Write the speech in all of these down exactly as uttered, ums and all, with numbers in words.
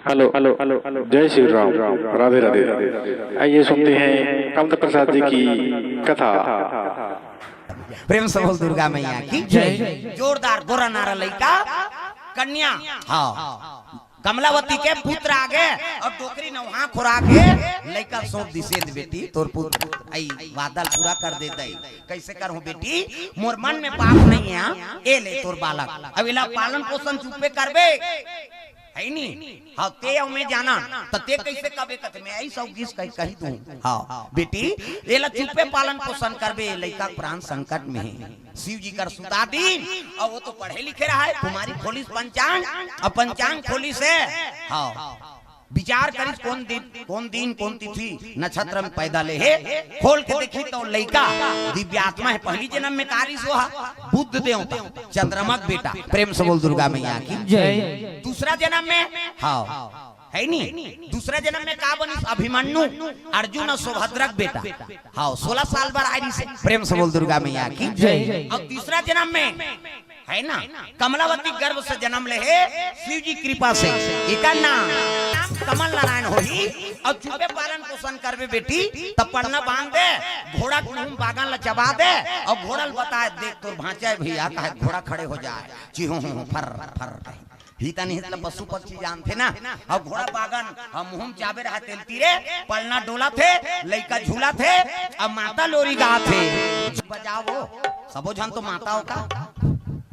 Hello, hello, hello, hello. जय श्री राम। राधे, राधे। आइए, सुनते हैं कामदेव प्रसाद जी की कथा। प्रेम से बोल दुर्गा मैया की जय। जोरदार गोरा नारा लइका, कन्या, हाँ, कमलावती के पुत्र आगे अउ डोकरी नवहा खोरा के लइका सौंप दिसे, बेटी तोर पुत्र आई वादा ल पूरा कर दे दई। कइसे करहूं बेटी, मोर मन में पाप नइ हे, ए ले तोर बालक, अब एला पालन पोषण चुप्पे करबे, हइ नी? हाँ, ते अउ मैं जानन, त ते कइसे कबे कथे, मैं अइस अउ गिस कहि, कहि दूं। हाँ, बेटी, एला चुप्पे पालन पोषण करबे, लइका के प्राण संकट में हे। शिव जी कर सुता दीन, अउ वो तो पढ़े लिखे रहय, कुमारी खोलिस पंचांग, अउ पंचांग खोलिस हे। हाँ, विचार करिस कोन दिन, कोन दिन, कोन तिथि, नक्षत्र में पैदा ले हे, खोल के देखी त लइका दिव्य आत्मा हे, पहली जनम में का रिहिस ओ हा, बुध देवता, चंद्रमा के बेटा। प्रेम से बोल दुर्गा मैया की जय। दूसरा जनम में, हाँ, हइ नी? दूसरा जनम में का बनिस? अभिमन्यु, अर्जुन अउ सुभद्रा के बेटा। हाँ, सोलह साल बर आय रिहिस। प्रेम से बोल दुर्गा मैया की जय। अउ तीसरा जनम में, हइ ना, कमलावती गर्भ से जनम ले हे, शिव जी कृपा से। एकर नाम कमल नारायण होही। अउ चुप्पे पालन पोषण करबे बेटी, त पड़ना बांध दे, घोड़ा के मुंह में बागन ल चबा दे, अउ घोड़ा ल बताय, देख तोर भांचा हे भइया, काहे घोड़ा खड़े हो जाय, चिहो हो फर फर कहि। हित अनहित ल पशु पक्षी जानथे ना, अउ घोड़ा बागन, हाँ, मुंह में चाबे रहय तेला तीरे, पलना डोलथे, लइका झूलथे, अउ माता लोरी गाथे। बजाओ, सबो झन तो माता हो का?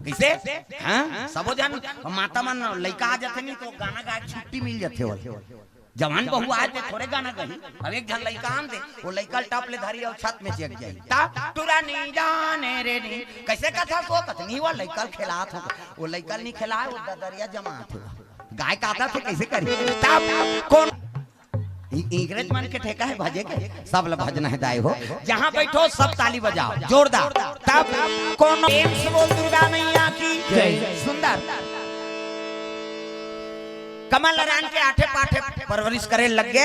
कइसे? हाँ? सबो झन माता मन लइका आ जाथे नी तो गाना गाय के छुट्टी मिल जाथे ओला। जवान बहू आय ते थोरे गाना गाही। अब एक झन लइका आन दे, वो लइका ल टप ले धरी अउ छत में चढ़ जाही। ता टुरा नी जाने रे नी। कइसे कथा सो कथनी वो लइका ल खेलात हो। वो लइका ल नी खेलाय, वो ददरिया जमात हो। गाय कादा थे कइसे करी? तब कोन इ-, इंग्रेज मन के ठेका हे भजे के, सब ल भजना हे दाई हो। जहाँ बइठो सब ताली बजाओ, जोरदार। तब कोन प्रेम से बोल दुर्गा मैया की जय। सुंदर। कमल नारायण के आठे पाठे परवरिश करे लग गे।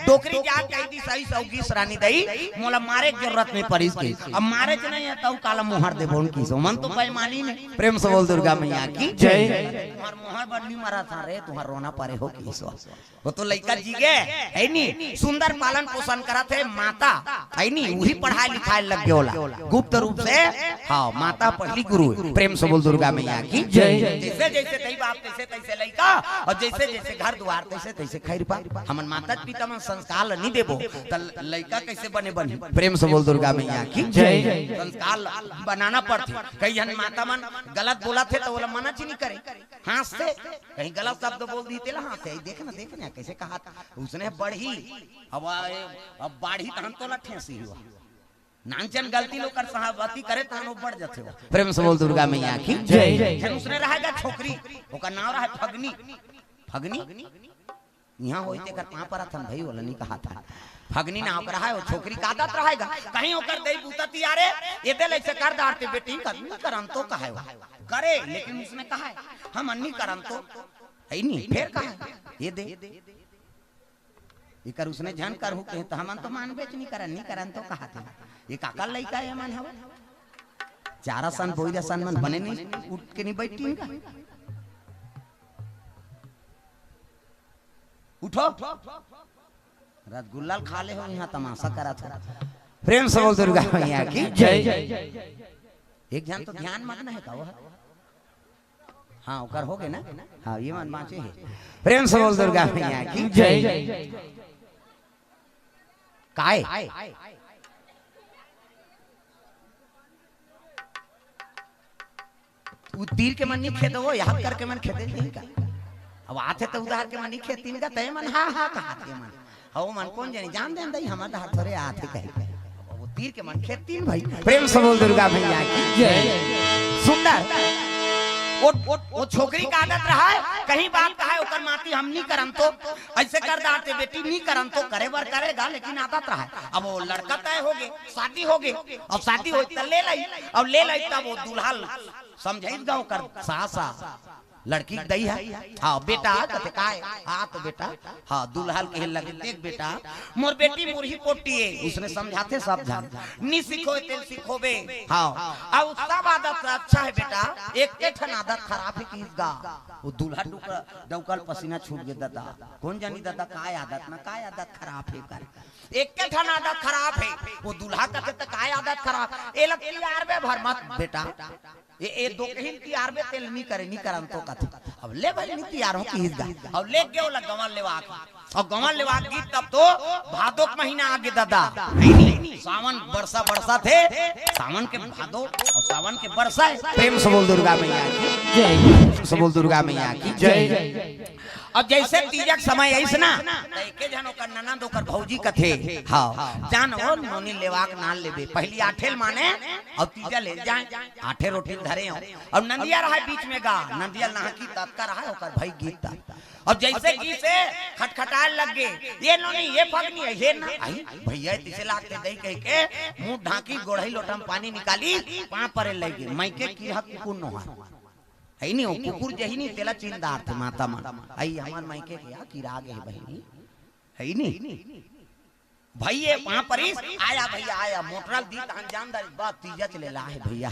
डोकरी जात कहि दिस, "अइस अउ गिस रानी दई, मोला मारे के जरूरत नइ परिस" कहिस। अब मारे के नइ हे, तउ काला मुहर देबो न किसो। मन तो बेईमानी में। प्रेम से बोल दुर्गा मैया की जय। तुंहर मुहर बर नी मरत हंव रे, तुंहर रोना परे हो किसो। वो तो लइका जी गे, हइ नी? सुंदर पालन पोषण करत हे माता, हइ नी? उही पढ़ाय लिखाय लग गे ओला गुप्त रूप से। हाँ, माता पहली गुरु हे। प्रेम से बोल दुर्गा मैया की जय। जइसे जइसे दई बाप तइसे तइसे लइका, अउ जइसे जइसे घर दुवार तइसे तइसे खइरपा। हमन माता पिता मन संस्कार ल नी देबो, त लइका कइसे बने बनही? प्रेम से बोल दुर्गा मैया की जय। संस्कार ल बनाना पड़थे। कई झन माता मन गलत बोलत हे, त ओला मना च नी करे, हाँसथे। कहीं गलत शब्द बोल दिही तेला, हाँ, ते देख ना, देख ना, कइसे कहाथे। उसने बढ़ही, अब, अब बाढ़ही तहन तोला ठेसही हो। नानचन गलती ल ओकर सहानुभूति करे, तहन वो बढ़ जाथे हो। प्रेम से बोल दुर्गा मैया की जय। फिर उसने रहय गा छोकरी, ओकर नाम रहय फगनी। फगनी? इहाँ होही तेकर पाँव परत हन भई, ओला नी कहाथन। फगनी नाम कर रहय, वो छोकरी के आदत रहय गा। कहीं ओकर दई बूता तियारे, एदे ल अइसे कर डारथे बेटी, कर, नी करन तो कहय वो। करे, लेकिन उसने कहय, हम नी करन तो। हइ नी, फेर कहय, एदे। एकर उसने झन करहू कहे, त हमन तो मानबेच नी करन, नी करन तो कहाथे। ये काकर लइका ए मन हवय? चारा सन, बोइरा सन मन बने नी, उठ के नी बइठिन का? उठो। रसगुल्ला ल खा ले हो, इहाँ तमाशा करत हो। प्रेम से बोल दुर्गा मैया की जय। एक झन तो ध्यान मग्न हे का वो? हाँ, ओकर हो गे ना? हाँ, ये मन बाँचे हे। प्रेम से बोल दुर्गा मैया की जय। काय? उ तीर के मन नी खेदो, याद करके मन खेदे नहीं का। अब आथे त उधार के मन नी खेदतिन का, तय मन हा हा कहाथे मन। हव मन कोन जनी जान देन दई, हमर डहर थोरे आथे कहे। अब वो तीर के मन खेदतिन भई। प्रेम से बोल दुर्गा मैया की जय। सुंदर। वो, वो, वो छोकरी के आदत रहय, कहीं बात कहय, ओकर माती हम नी करन तो, अइसे कर डारथे बेटी, नी करन तो, करे बर करे गा, लेकिन आदत रहय। अब वो लड़का तय हो गे, शादी हो गे, अब शादी होही त ले लही, अब ले लही तब वो दूल्हा ल समझाइस गा ओकर सास ह। लड़की के दई हे। हाँ बेटा, कथे काय? हाँ तो बेटा, हाँ दुल्हा ल कहे लगे, देख बेटा, मोर बेटी मुरही पोटी हे, उसने समझाथे सब झन, नी सिखोय तेल सिखोबे। हाँ, अउ सब आदत अच्छा हे बेटा, एक ठन आदत खराब हे किहिस गा। वो दुल्हा डुक-, डउका ल पसीना छूट गे ददा। कोन जानी ददा, काय आदत ना, काय आदत खराब हे कर। एक ठन आदत खराब हे। वो दुल्हा कथे त काय आदत खराब? एला तियारबे भर मत बेटा। ए, ए दो कहिन तियारबे तेल नी करे, नी करन तो कथे। अब ले भाई नी तियार हो किहिस गा। अब ले गे ओला गंवा लेवा के। अउ गंवा लेवा के तब तो भादो के महीना आगे ददा। हे नी? सावन बरसा बरसाथे, सावन के भादो अउ सावन के बरसा हे। प्रेम से बोल दुर्गा मैया की जय। प्रेम से बोल दुर्गा मैया की जय। अब जइसे तीजा के समय आइस ना, त एके झन ओकर ननद ओकर भौजी कथे, हाँ, जान वो नोनी लेवा के नान लेबे, पहिली आठे ल माने अउ तीजा ले जाए, आठे रोटी ल धरे हो। अउ नंदिया रहय बीच में गा, नंदिया नहाकी ततका रहय ओकर भई गीत। अब जइसे गीत हे खटखटाय लग गे, ये नोनी, ये फगनी, हे ना, आई भैया तिसे लागथे दई कहिके मुंह ढांकी गोड़ही लोटा म पानी निकाली, पांव परे लग गे, मइके किरहा कुकुर नोहर। हे नी, वो कुकुर जही नी, तेला चिन्ह डारथे माता मन। अई हमर मइके के या किरा गे हे बहिनी। हे नी? भई ये पांव परिस, आया भैया, आया, मोटरा ल दी तहन जान डारिस, बा तीजा चले ला हे भैया।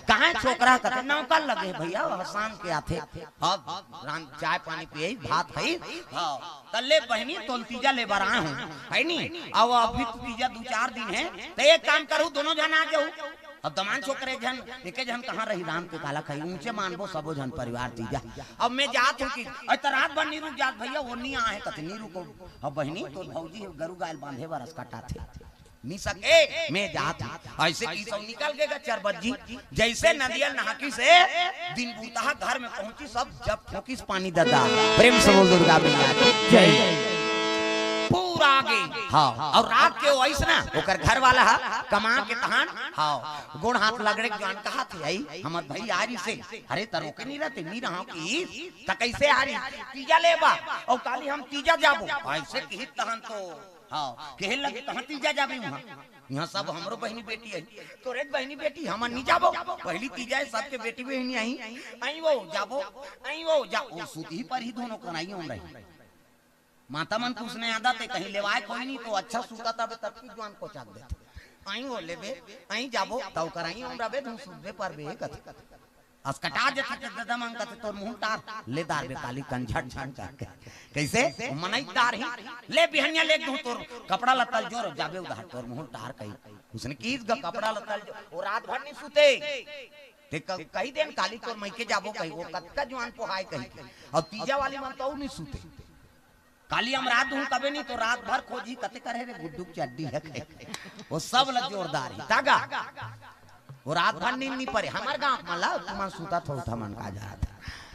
कहाँ हे छोकरा? कथे नौकर लगे हे भैया, वो शाम के आथे। अब रान चाय पानी पिए, भात खाई, हाँ, त ले बहिनी तोल तीजा ले बर आए हूँ, हे नी? अब अभी तो तीजा दू चार दिन हे, त एक काम करू, दोनों झन आ जाऊ। अब दमान छोकरे झन, एके झन कहाँ रही राम के काला खाई, ऊंचे मानबो सबो झन परिवार तीजा। अब मैं जात हूँ कि, अरे त रात भर नी रुक जात भैया, वो नी आए, कथे नी रुको। अब बहिनी तोर भौजी हे, गरू गाय ल बांधे बर अस कटाथे, नी सके, मैं जात हूँ। अइसे किहिस अउ निकल गे गा चरबज्जी। जइसे नंदिया ल नहाकिस हे, दिन बुरतहा घर में पहुंचिस, सब जब ठोकिस पानी ददा। प्रेम से बोल दुर्गा मैया की जय। पूरा आगे। हाँ, अउ रात के वो आइस ना, ओकर घर वाला हा, कमा के तहान, हाँ, गोड़ हाथ लगड़े के जुआन कहाथे, आई, हमर भई आ रिसे, अरे त रोके नी रहते, नी रहा कि, त कइसे आ रिस? तीजा लेबा, अउ काली हम तीजा जाबो, अइसे किहिस तहन तो, हाँ, कहे लगे, कहाँ तीजा जाबे उहाँ? इहाँ सब हमरो बहिनी बेटी हे, तोरे बहिनी बेटी, हमन नी जाबो, पहिली तीजा हे, सबके बेटी बहिनी आही, आई वो जाबो, आई वो जा, ओ सूतही परही दोनों कन, आई हम रही। माता मन के उसने आदत हे, कहीं लेवाय कोई नी तो अच्छा सूता तब तब की जुआन कोचाक देथे। आई वो लेबे, आई जाबो, तउ कर आई हम रबे, धूं सूतबे परबे, कथे। अस कटा जथे त ददा मन कथे तोर मुंह टार, ले डारबे काली कन झट झट करके। कइसे? मनई डारही, ले बिहनिया ले धूं तोर कपड़ा लत्ता ल जोर जाबे उधार तोर मुंह टार कही। उसने किहिस गा कपड़ा लत्ता ल जोर, वो रात भर नी सूते। ते क-, कही देन काली तोर मइके जाबो कही, वो कतका जुआन पोहाय कही। अउ तीजा वाली मन तउ नी सूते। काली हम रात हूँ कबे नी तो रात भर खोजी कते करे रे गुड्डू के चड्डी हे कहे। वो सब ल जोरदार हे। तागा। वो रात भर नींद नी परे। हमर गांव मला तुमन सूता थो उठा मन का जात।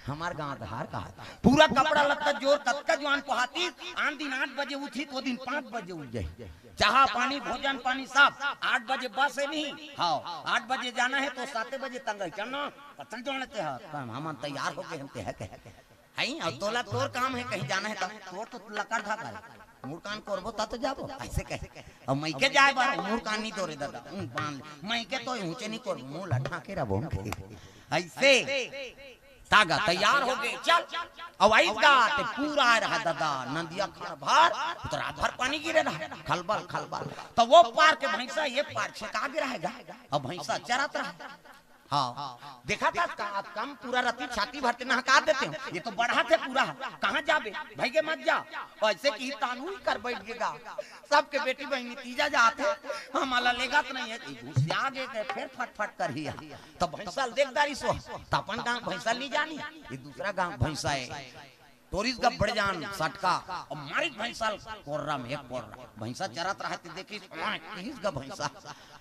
हमर गांव धार का। पूरा कपड़ा लत्ता जोर कतका जुआन पोहातिस, आन दिन आठ बजे उठिस, वो दिन पाँच बजे उठ जाही। चाहा पानी, भोजन पानी सब। आठ बजे बस हे नी। हाँ, आठ बजे जाना हे तो साते बजे तंगई। चल ना, पतल जोड़ते हा। हमन तैयार हो गे हन ते हे कहे। हई, अउ तोला तोर काम हे, कहीं जाना हे त तोर तो लकर धागा हे। मुड़ कान कोरबो त तो जाबो, अइसे कहे। अउ मइके जाय बर मुड़ कान नी तोरे ददा, उं, बांध ले। मइके तो ऊंचे नी कोरबो, मुंह लठा के रबो। अइसे तागा तैयार हो गे, चल। अउ आइस गा ते पूरा आय रहा ददा, नंदिया खन भर, त रात भर पानी गिरे रहा, खलबल, खलबल। त वो पार के भैंसा ये पार छेका गे रहा गा, अउ भैंसा चरत रहा। हाँ, देखा था का, कम पूरा रति छाती भर के नहका देते हो। ये तो बढ़ा थे पूरा, कहाँ जाबे? भइगे मत जा। अइसे किहिस तहन उही कर बइठ गे गा। सबके बेटी बहिनी तीजा जात हे, हमला लेगत नहीं हे। ई घुसिया गे के फेर फटफट करही। त भैंसा ल देख डारिस, त अपन गांव भैंसा नी जानी, ये दूसरा गांव भैंसा हे। टोरिस गा बड़े जान सटका, अउ मारिस भैंसा ल कोर्रा में एक कोर्रा। भैंसा चरत रहा ते देखिस, ओए, किहिस गा भैंसा।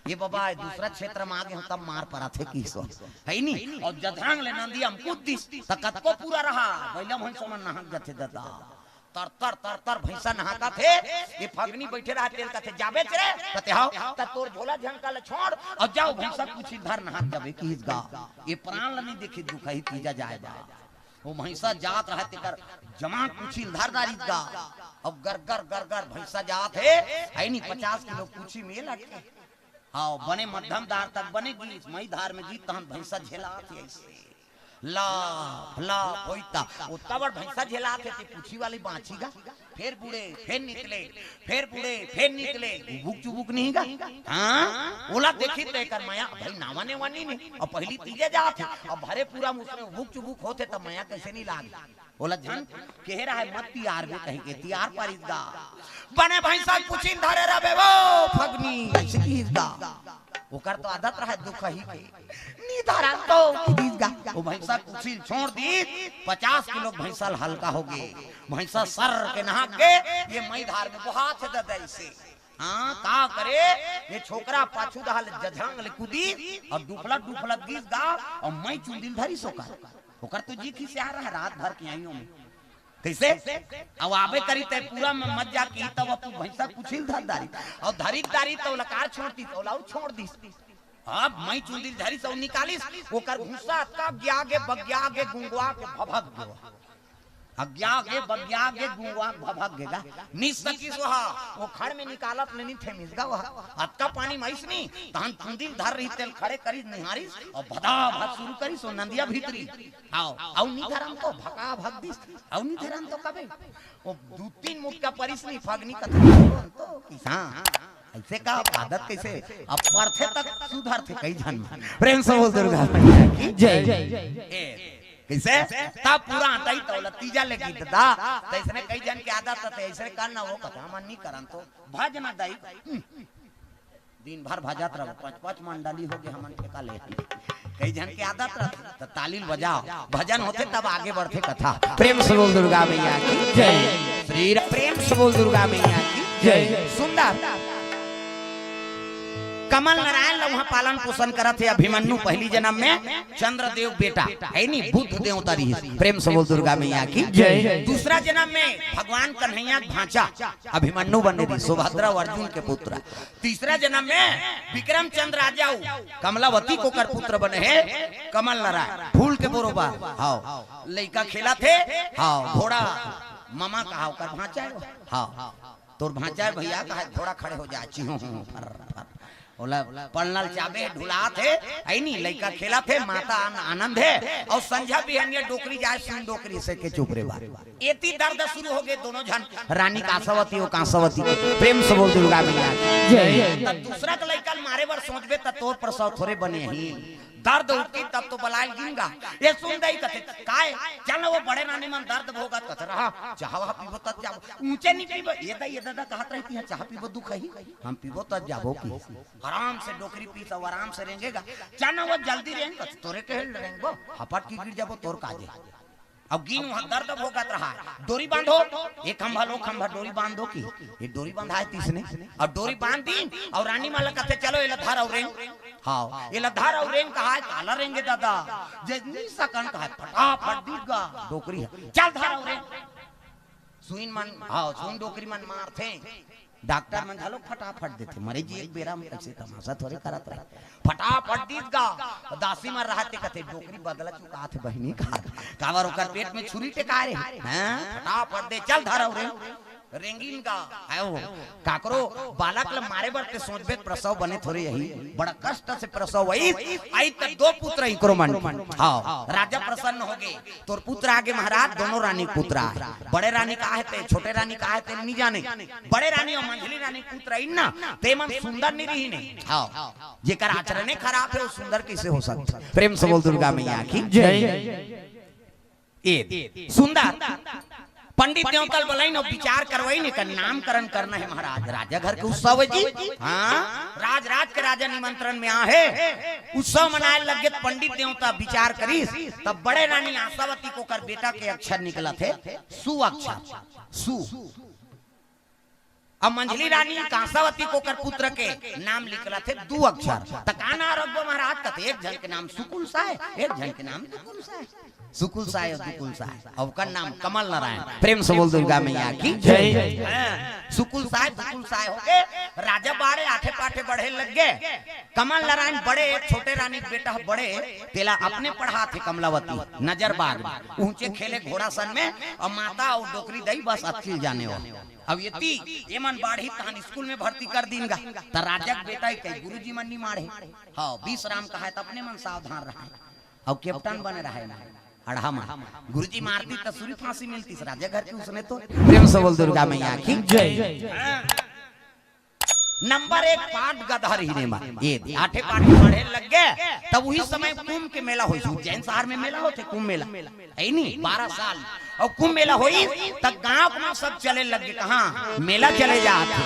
ये बबा, ये दूसरा क्षेत्र में आ गे हंव, तब मार परत हे किहिस। हे नी? अउ जधरांग ले नंदिया म कूद दिस, त कतको पूरा रहा, बइला भैंसा मन नहाक जाथे ददा। तर, तर, तर, तर भैंसा नहाकत हे, ये फगनी बइठे रहा, तेला कथे, "जाबेच रे?" कथे, "हव।" "त तोर झोला झंका ल छोड़, अउ जा भैंसा कुछी ल धर नहाक जाबे," किहिस गा। ये प्राण ल नी देखिस, दुखही तीजा जाय गा। वो भैंसा जात रहा तेकर जमा कुछी ल धर डारिस गा। अब गरगर गरगर भैंसा जात हे, हे नी पचास किलो कुछी में लटके। हाँ, बने मध्यम दार तक बने गिस, मई धार में गिस, तहन भैंसा झेलात हे अइसे। लाफ लाफ होइता। ओतका बड़ भैंसा झेलात हे ते पूछी वाली बाँची गा। फेर बूड़े, फेर निकले, फेर बूड़े, फेर निकले। उबुक चुबुक नहीं गा। हाँ, ओला देखी त एकर मया, भाई, नावा नेवा नहीं ने। अब पहिली तीजे जात हे, अब भरे पूरा मुसरे उबुक चुबुक होत हे, त मया कइसे नहीं लागे? ओला झन केहे रहय, मत तियारबे कहिके, तियार परिस गा। बने भैंसा के पूछी ल धरे रहबे वो फगनी, अइसे किहिस गा। ओकर तो आदत रहय दुखही के। नी धरन तो किहिस गा। ओ भैंसा के पूछी ल छोड़ दिस, पचास किलो के भैंसा ल हल्का होगे। भैंसा सर के नहा गे, ये मई धार में बोहात हे ददा अइसे। हाँ, का करे, ये छोकरा पाछू डहर ले जझंग ले कूदिस अउ डुफलत डुफलत गिस गा, अउ मई चुंदी ल धरिस ओकर। ओकर तो जी खिसिया रहय रात भर के आइयो में। कइसे? अब आबे करी ते पूरा में मत जा के तब अपन भैंसा के पूछी ल धर डारिस। अउ धरिस डारिस त ओला कार छोड़ दिस, ओला अउ छोड़ दिस। अब मई चुंदी ल धरिस अउ निकालिस, ओकर घुस्सा अतका अगिया गे, बगिया गे, गुंगवा के भभक गे। अगिया गे, बगिया गे, गुंगवा के भभक गे गा। निस सकिस ओहा, ओ खड़ में निकालत ले नी थेमिस गा ओहा। अतका पानी म आइस नी, तहन चुंदी ल धर रहिस तेला खड़े करिस, निहारिस, अउ भदा भद शुरू करिस, ओ नंदिया भीतरी। आओ, अउ नी धरन तो भका भग दिस, अउ नी धरन तो कबे। ओ दू तीन मुटका परिस नी फगनी कथा तो किसान। अइसे का आदत कइसे? अब परथे तक सुधरथे कई झन। प्रेम से बोल दुर्गा मैया की जय। ए, कइसे? तब पूरा आँटा ही तौला तीजा ले गीत दा। त अइसने कई झन के आदत रथे, अइसने कर ना वो कथा मन नी करन तो भज ना दाई। दिन भर भजत रहो, पाँच पाँच मंडली होगे हमन ठेका ले। कई झन के आदत रथे, त ताली ल बजाओ, भजन होथे तब आगे बढ़थे कथा। प्रेम से बोल दुर्गा मैया की जय। श्री राम, प्रेम से बोल दुर्गा मैया की जय। सुंदर। कमल नारायण ल उहाँ पालन पोषण करत हे अभिमन्यु पहिली जनम में, चंद्रदेव बेटा, हे नी, बुद्ध देवता रिहिस। प्रेम से बोल दुर्गा मैया की जय। दूसरा जनम में भगवान कन्हैया के भांचा अभिमन्यु बने रिहिस, सुभद्रा अउ अर्जुन के पुत्र। तीसरा जनम में विक्रमचंद राजा अउ कमलावती के ओकर पुत्र बने हे कमल नारायण, फूल के बरोबर। हव, लइका खेलत हे, हव, घोड़ा ममा कहा ओकर भांचा हे, हव, तोर भांचा हे भइया, कहा घोड़ा खड़े हो जाय, चिहो हो, फर, फर। ओला पलना ल चाबे, ढुलात हे, अइ नी, लइका खेलत हे, माता आन-, आनंद हे, अउ संझा बिहनिया डोकरी जाय, सुन डोकरी से के चुप रे बा। एती दर्द शुरू होगे, दोनों झन रानी कांसावती अउ कांसावती के। प्रेम से बोल दुर्गा मैया की जय। त दूसरा के लइका ल मारे बर सोचबे त तोर प्रसव थोरे बने ही। दर्द उठही तब तो बलाय ल गिन गा। ए सुन दई कथे, काय? चल न वो बड़े रानी मन दर्द भोगत कथे रहा। चाहा पीबो तब जाबो। ऊंचे नी पीबो। ए दई, ए ददा कहत रहितिस चाहा पीबो दुखही। हम पीबो तब जाबो कि। आराम से डोकरी पीस अउ आराम से रेंगे गा। चल न वो जल्दी रेंग कथे, तोरे कहे ल रेंगबो। हपट के गिर जाबो तोर काजे। अउ गिन उहाँ दर्द भोगत रहा। डोरी बांधो, ए खंभा ल ओ खंभा डोरी बांध दो कि। ए डोरी बंधाय तइसने। अउ डोरी बांध दिन, अउ रानी मन ल कथे, "चलो, एला धर अउ रेंग।" हव, "एला धर अउ रेंग," कहाय, "काला रेंगे ददा?" जे नी सकन कहाय, फटाफट दिख गा, डोकरी हे। "चल धर अउ रेंग।" सुइन मन, हव, सुइन डोकरी मन मारथे। डॉक्टर मन घलो फटाफट देथे, मरे जी एक बेरा में कइसे तमाशा थोरे करत रहे। फटाफट दिस गा, दासी मन रहत हे कथे, "डोकरी बदला चुकात हे बहिनी," कहा, काबर ओकर पेट में छुरी टेकाय रहे। हैं? फटाफट दे, "चल धर अउ रेंग।" रेंगिन गा, आयो, काकरो बालक ल मारे बर ते सोचबे त प्रसव बने थोरे अही, बड़ा कष्ट से प्रसव होइस, अइ त दो पुत्र इकरो मन। हव, राजा प्रसन्न होगे, "तोर पुत्र आगे महाराज, दोनों रानी के पुत्र आय।" बड़े रानी कहाय ते, छोटे रानी कहाय ते, नी जाने। बड़े रानी अउ मंझली रानी के पुत्र अइन ना, ते मन सुंदर नी रहिन हे। हव, जेकर आचरणे खराब हे, वो सुंदर कइसे हो सकथे? प्रेम से बोल दुर्गा मैया की जय। ए सुंदर पंडित देवता ल बलाइन अउ विचार करवाइन, एकर नामकरण करना हे महाराज। राजा घर के उत्सव हे जी। हाँ, राज राज के राजा निमंत्रण में आहे। उत्सव मनाय लग गे त पंडित देवता विचार करिस, तब बड़े रानी आशावती के ओकर बेटा के अक्षर निकलत हे सु अक्षर। सु। अब मंझली रानी कांसावती के ओकर पुत्र के नाम निकलत हे दू अक्षर। त का नाम रखबो महाराज? कथे, "एक झन के नाम सुकुल साय, एक झन के नाम दुकुल साय।" सुकुल साय अउ दुकुल साय, अउ ओकर नाम कमल नारायण। प्रेम से बोल दुर्गा मैया की जय। हाँ, सुकुल साय, दुकुल साय होगे, राजा बाड़े आठे पाठे बढ़े लग गे। कमल नारायण बड़े, छोटे रानी के बेटा बड़े, तेला अपने पढ़ाथे कमलावती, नजरबाज, ऊंचे खेले घोड़ा सन में, अउ माता अउ डोकरी दई बस अतकी ल जाने हो। अब एती एमन बाढ़ही तहन स्कूल में भर्ती कर दीन गा। त राजा के बेटा ही कही, "गुरुजी मन नी माढ़े।" हव, विश्राम कहाय त अपने मन सावधान रहय। अउ कैप्टन बने रहे ना, अड़हा मा। गुरुजी मारती त सुरी फांसी मिलती, राजा घर के उसने तो। प्रेम से बोल दुर्गा मैया की जय। नंबर एक पाट गदहर ही ने मा। ये दे, आठे पाट पढ़े लग गए, तब वही समय कुंभ के मेला होई। उज्जैन शहर में मेला होथे, कुंभ मेला। है नी, बारह साल। अउ कुंभ मेला होई, तब गांव मा सब चले लग गए। कहाँ? मेला चले जात हे।